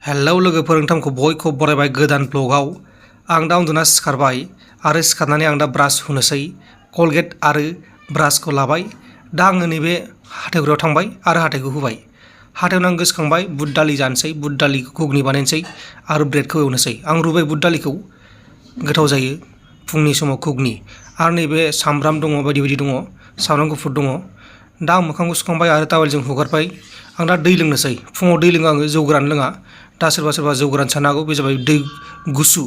Hello लोगोफोर, नोंथांखौ बयखौबो बरायबाय गोदान ब्लगाव। आं दा उन्दुना सिखारबाय आरो सिखारनानै आं दा ब्रास हुनोसै। कलगेट आरो ब्रासखौ लाबाय। दा आङो नैबे हाथाइगुरियाव थांबाय आरो हाथाइखौ हुबाय। हाथायावनो आं गोसोखांबाय बुट दालि जानोसै, बुट दालिखौ घुगनि बानायनोसै आरो ब्रेडखौ एवनोसै। आं रुबाय बुट दालिखौ, गोथाव जायो फुंनि समाव घुगनि। आरो नैबे सामब्राम दङ, बायदि बायदि दङ, सामब्राम गुफुर दङ। दा आं मोखांखौ सुखांबाय आरो टावेलजों हुगारबाय। आं दा दै लोंनोसै। फुङाव दै लोङो आङो, जौ गोरान लोङा। दा सोरबा सोरबा जौ गोरान साननो हागौ, बे जाबाय दै गुसु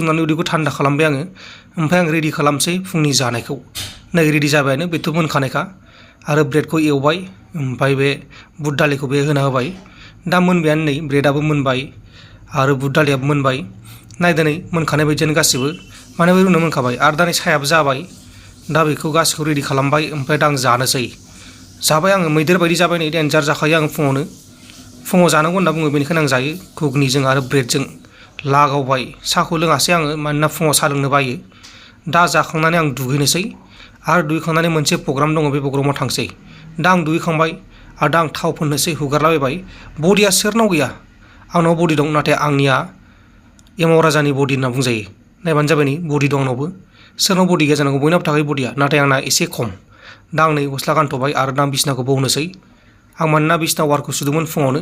होननानै उदैखौ थान्दा खालामबाय आङो। ओमफ्राय आं रेडि खालामसै फुंनि जानायखौ। नै रेडि जाबायानो, बेथ' मोनखानायखा। आरो ब्रेडखौ एवबाय, ओमफ्राय बे बुट दालिखौ बे होना होबाय। दा मोनबायानो, नै ब्रेडआबो मोनबाय आरो बुट दालियाबो मोनबाय। नायदो नै मोनखानाय बायदियानो गासिबो, माने बे रुनो मोनखाबाय। आरो दा नै साहायाबो जाबाय। दा बेखौ गासिखौ रेडि खालामबाय, ओमफ्राय दा आं जानोसै। जाबाय आङो, मैदेर बायदि जाबाय, नै देन्जार जाखायो आङो फुङावनो। फुङाव जानांगौ होनना बुङो, बेनिखायनो आं जायो घुगनिजों आरो ब्रेडजों लागावबाय। साहाखौ लोङासै आङो, मानोना फुङाव साहा लोंनो बायो। दा जाखांनानै आं दुगैनोसै आरो दुगैखांनानै मोनसे प्रग्राम दङ, बे प्रग्रामाव थांसै। दा आं दुगैखांबाय आरो दा आं थाव फोननोसै, हुगारलाबायबाय। बडिया सोरनाव गैया? आंनाव बडि दं, नाथाय आंनिया एमाव राजानि बडि होनना बुंजायो। नायबानो जाबाय, नै बडि दं आंनावबो। सोरनाव बडि गैया जानांगौ? बयनावबो थाखायो बडिया, नाथाय आंना एसे खम। दा आं नै गस्ला गानथ'बाय आरो दा बिसनाखौ बौनोसै। आं मानोना बिसना वारखौ सुदोंमोन फुङावनो,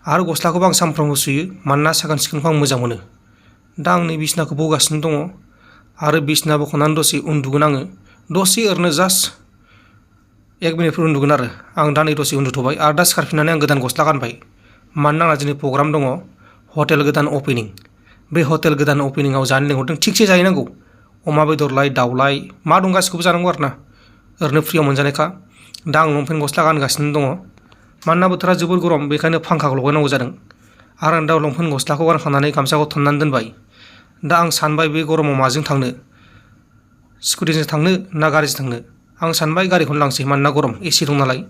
आरो गस्लाखौबो आं सानफ्रामबो सुयो, मानोना साखोन सिखोनखौ आं मोजां मोनो। दा आं नै बिसनाखौ बौगासिनो दङ आरो बिसना बौखांनानै दसे उन्दुगोन आङो। दसे ओरैनो जास्ट 1 मिनिटफोर उन्दुगोन आरो। आं दा नै दसे उन्दुथ'बाय आरो दा सिखारफिननानै आं गोदान गस्ला गानबाय। मानोना आंहा दिनै प्रग्राम दङ, हटेल गोदान अपेनिं। बे हटेल गोदान अपेनिंआव जानो लिंहरदों। थिगसे जाहैनांगौ, अमा बेदरलाय, दाउलाय, मा दं गासिखौबो जानांगौ आरो ना, ओरैनो फ्रियाव मोनजानायखा। दा आं लंपेन्ट गस्ला गानगासिनो दङ, मानोना बोथोरा जोबोर गरम, बेखायनो फांखाखौ लगायनांगौ जादों। आरो आं दा लंपेन्ट गस्लाखौ गानखांनानै गामसाखौ थन्नानै दोनबाय। दा आं सानबाय, बे गरमाव माजों थांनो? स्कुटिजों थांनो ना गारिजों थांनो? आं सानबाय गारिखौनो लांसै, मानोना गरम, एसि दं नालाय।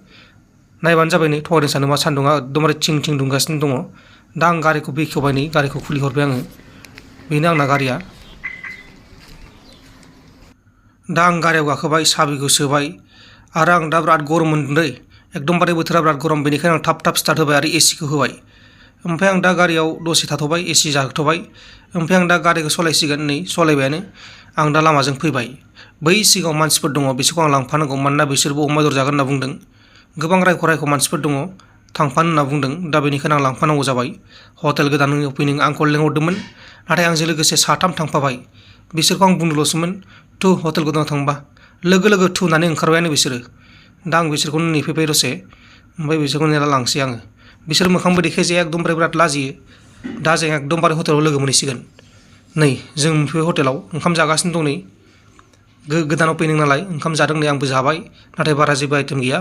नायबानो जाबाय, नै थगायदों सानो मा, सान्दुङा एकदमबारे थिं थिं दुंगासिनो दङ। दा आं गारिखौ बेखेवबाय, नै गारिखौ खुलिहरबाय आङो। बेनो आंना गारिया। दा आं गारियाव गाखोबाय, साबिखौ सोबाय आरो आं दा बिराद गरम मोनदों दै, एकदमबारे बोथोरा बिराद गरम, बेनिखायनो आं थाब थाब स्टार्ट होबाय आरो एसिखौ होबाय। ओमफ्राय आं दा गारियाव दसे थाथ'बाय, एसि जाहोथ'बाय। ओमफ्राय आं दा गारिखौ सालायसिगोन, नै सालायबायानो। आं दा लामाजों फैबाय। बै सिगाङाव मानसिफोर दङ, बिसोरखौ आं लांफानांगौ, मानोना बिसोरबो अमा बेदर जागोन होनना बुंदों। गोबां रायख' रायख' मानसिफोर दङ, थांफानो होनना बुंदों। दा बेनिखायनो आं लांफानांगौ जाबाय। हटेल गोदान अपेनिं, आंखौ लेंहरदोंमोन, नाथाय आंजों लोगोसे 3 थांफाबाय। बिसोरखौ आं बुंदोंल'सोमोन, थु हटेल गोदानाव थांबा। लोगो लोगो थु होननानै ओंखारबायानो बिसोरो। दा आं बिसोरखौनो नेफैबाय दसे, ओमफ्राय बिसोरखौ नेना लांसै आङो। बिसोर मोखांबो देखायजाया, एकदमबारे बिराद लाजियो। दा जों एकदमबारे हटेलाव लोगो मोनहैसिगोन। नै जों मोनफैबाय हटेलाव, ओंखाम जागासिनो दं नै। गोदान अपेनिं नालाय ओंखाम जादों नै, आंबो जाबाय, नाथाय बारा जेबो आइटेम गैया।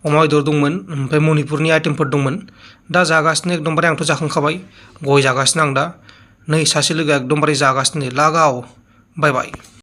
अमा बेदर दंमोन, ओमफ्राय मणिपुरनि आइटेमफोर दंमोन। दा जागासिनो, एकदमबारे आंथ' जाखांखाबाय, गय जागासिनो आं दा। नै सासे लोगोआ एकदमबारे जागासिनो, लागाव, बाय बाय।